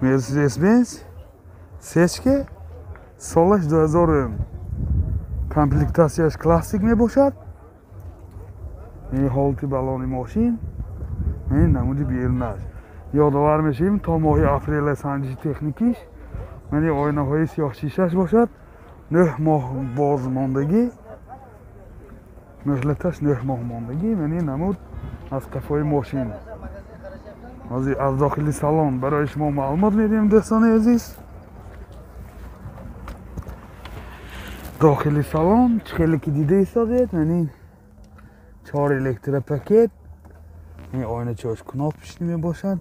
Мерседес-Бенз сечке солаш 2000, комплектатсияш классик мебошад. Ин ҳолати балони мошин, ин намуди берунаш. Ёдовар мешавем, то моҳи апрела санҷиши техникиш. Мани оинаҳои сиёҳшишаш бошад, 9 моҳ боз мондагӣ, муҳлаташ 9 моҳ мондагӣ. Мани намуд аз қафои мошин. Аз дохили салон барои шумо маълумот медиҳем, дӯстони азиз. Дохили салон чӣ хеле ки дида истодед, мани 4 электропакет, ин оиначаҳош кнопочный мебошад,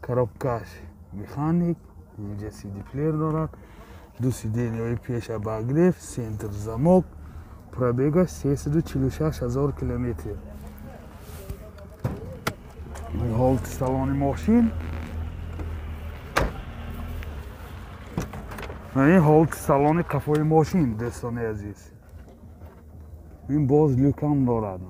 коробкаш механик, инҷа CD-плеер дорад, ду сиденияҳои пеш обогрев, центр замок, пробегаш 346 ҳазор километр. Ҳолати салони мошин, ин ҳолати салони қафои мошин, дӯстони азиз. Ин боз люкам дорад.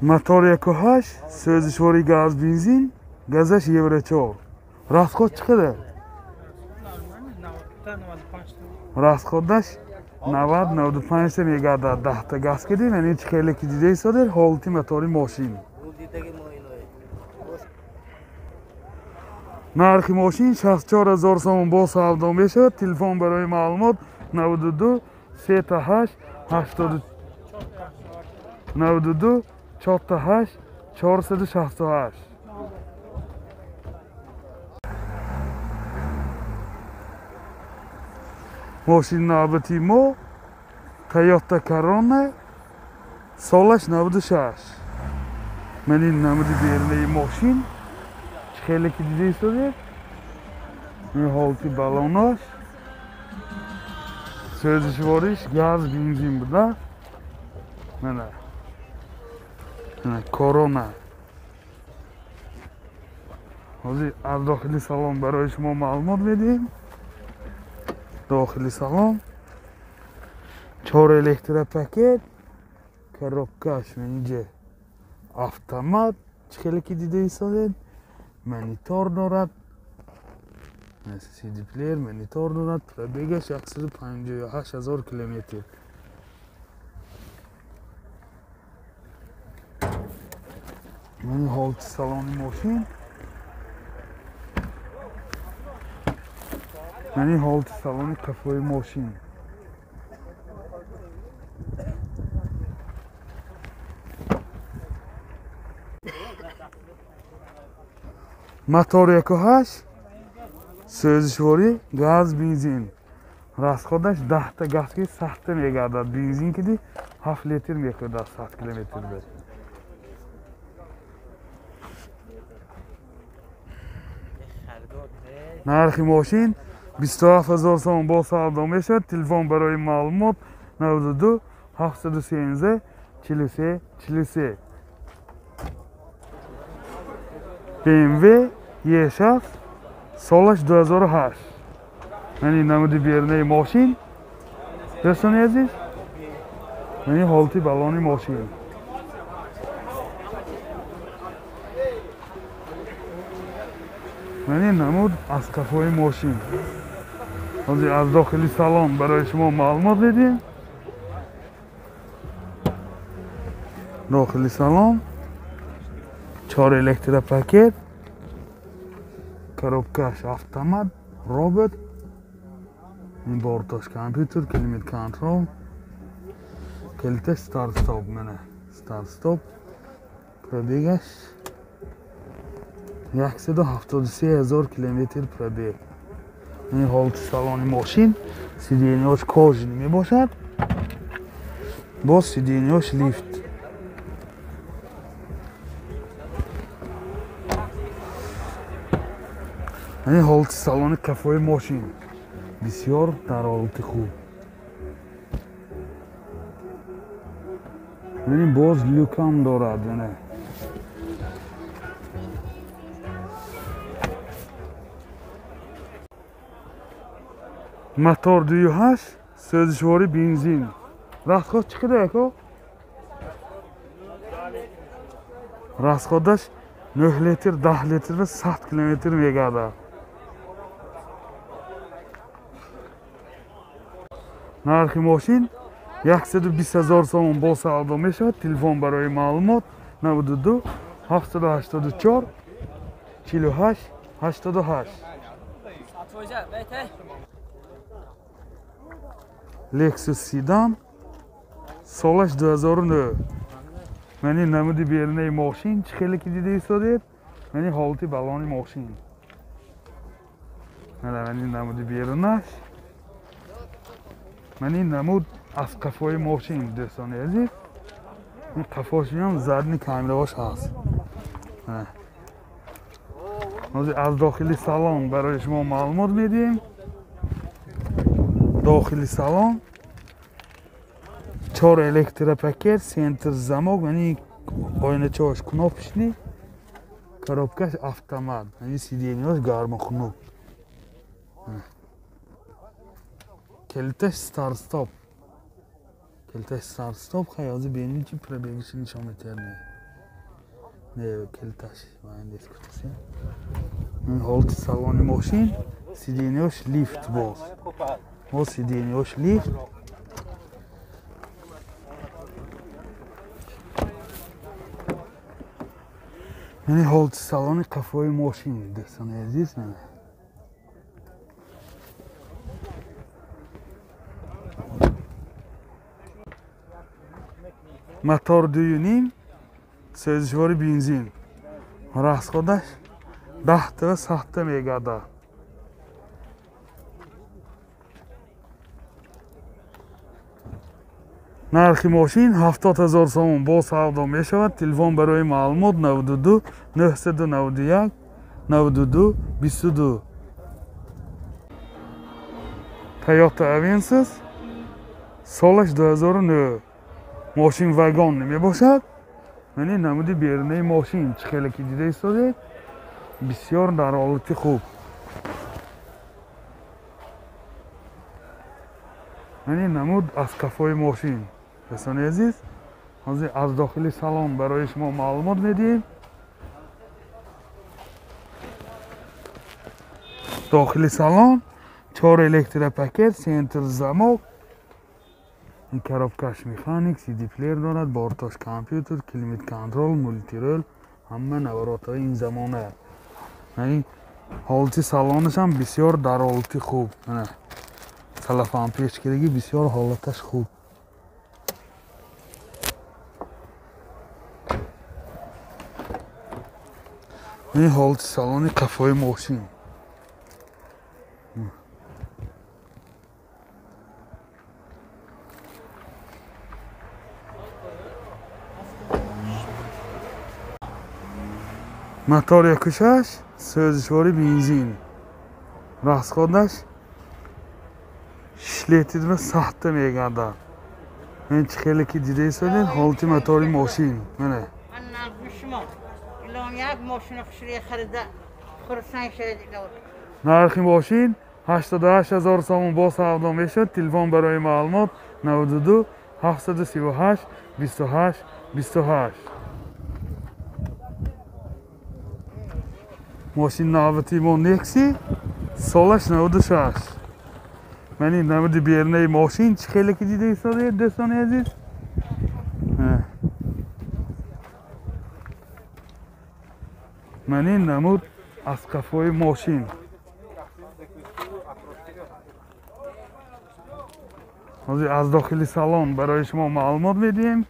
Мотор 1.8, сӯзишвори газ бензин, газаш евро 4. Расход чӣ қадар? Расходаш 90-95 мегардад. 10та газ кардем, яъне чӣ хеле ки дида истодед, ҳолати мотори мошин. Нархи мошин 64 ҳазор сомон бо савдо мешавад. Телефон барои маълумот 92 38 80 92 48 468. Мошини навбати мо Toyota Corona, солаш 96. Ман ин намуди берунаи мошин чӣ хеле ки дида истодед, ин ҳолати балонаш, сӯзишвориш газ бензин буда. Мана Корона. Ҳозир аз дохили салон барои шумо маълумот медиҳем. Дохили салон 4 электропакет, коробкаш инҷа автомат, чӣ хеле ки дида истодед, монитор дорад, CD-плеер, монитор дорад, пробегаш 158 ҳазор километр. Мани ҳолати салони мошин, мани ҳолати салони қафои мошин. Мотор 1.8, сӯзишворӣ газ бензин. Расходаш 10та газ ки 100та мегардад. Бензин киди 7 литр мехӯрад 100 километр. Нархи мошин 27 ҳазор сомон бо савдо мешавад. Телефон барои маълумот 92 713 43 43. BMW E6, солаш 2008. Мани намуди берунаи мошин, дӯстони азиз, мани ҳолати балони мошин. Мани намуд аз қафои мошин. Ҳозир аз дохили салон барои шумо маълумот медиҳем. Дохили салон 4 электропакет, коробкаш автомат, робот, ин борташ компютер, климат контрол, калиташ старт стоп, мана старт стоп, пробегаш 173 ҳазор километр пробег. Ин ҳолати салони мошин, сиденияш кожаный мебошад, боз сиденияш лифт. Ин ҳолати салони қафои мошин бисёр дар ҳолати хуб. Ин боз люкам дорад. Мотор 2.8, сӯзишвори бензин. Расход чӣ қадар яко? Расходаш 9 литр, 10 литр ва 100 километр мегардад. Нархи мошин 120 000 сомон бо савдо мешавад. Телефон барои маълумот 92 784 48 88. Lexus Sedan солаш 2009. Мани намуди берунаи мошин чӣ хеле ки дида истодед, мани ҳолати балони мошин. Мани намуди берунаш, мани намуд аз қафои мошин дӯстони азиз. Ин қафошиам задни камераҳош ҳаст. Ҳозир аз дохили салон барои шумо маълумот медиҳем. Дохили салон 4 электропакет, центр замок, мани оиначаҳош кнопочный, коробкаш автомат, мани сиденьяш гармохунук. Калиташ старт-стоп. Калиташ старт-стоп, хай ҳозир бинем чи пробегиш нишон метиҳад. Не, калиташ вайндескутаси. Ин ҳолати салони мошин, сиденьяш лифт боз. Мо сиденьяш лифт. Мани ҳолати салони қафои мошин дӯстони азиз. Мотор 2.5, сӯзишвори бензин. Расходаш 10 ва 100 мегардад. Нархи мошин 70 000 сомон бо савдо мешавад. Телефон барои маълумот 92 991 92 22. Toyota Avensis солаш 2009. Мошин вагон мебошад. Мани намуди берунаи мошин чӣ хеле ки дида истодед, бисёр дар ҳолати хуб. Мани намуд аз қафои мошин. Дӯстони азиз, ҳозир аз дохили салон барои шумо маълумот медиҳем. Дохили салон 4 электропакет, центр замок, ин коробкаш механик, CD плеер дорад, бортош компютер, климат контрол, мултирол, ҳама наворотҳои ин замона. Яъне ҳолати салонаш ҳам бисёр дар ҳолати хуб. Салафан печкидаги бисёр ҳолаташ хуб. Ин ҳолати салони қафои мошин. Мотор 1.6, сӯзишвори бензин. Расходаш 6 литр ва 100 мегардад. Ман чӣ хеле ки дида истодед, ҳолати мотори мошин. Мана. Нархи мошин 88 000 сомон бо савдо мешавад. Телефон барои маълумот 92 738 28 28. Мошин навбати мо Nexi, солаш 96. Мани намуди берунаи мошин чӣ хеле ки дида истодед дӯстони азиз. Мани намуд аз қафои мошин. Ҳозир аз дохили салон барои шумо маълумот медиҳем.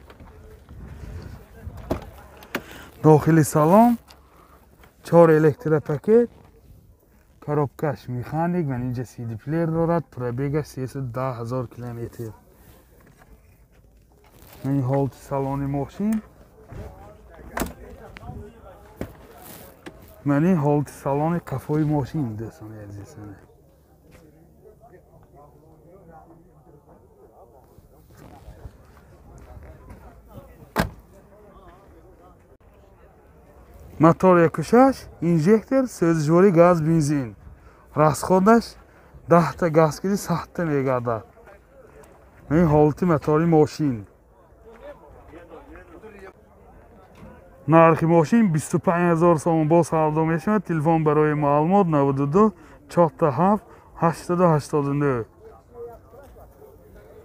Дохили салон 4 электропакет, коробкаш механик, ман инҷа CD плеер дорад, пробегаш 310 000 километр. Мани ҳолати салони мошин. Мани ҳолати салони қафои мошин дӯстони азиз. Мотор 1.6, инжектор, сӯзишвори газ, бензин. Расходаш 10 та газ киди 100 та мегардад. Ин ҳолати мотори мошин. Нархи мошин 25 000 сомон боз савдо мешавад. Телефон барои маълумот 92 47 889.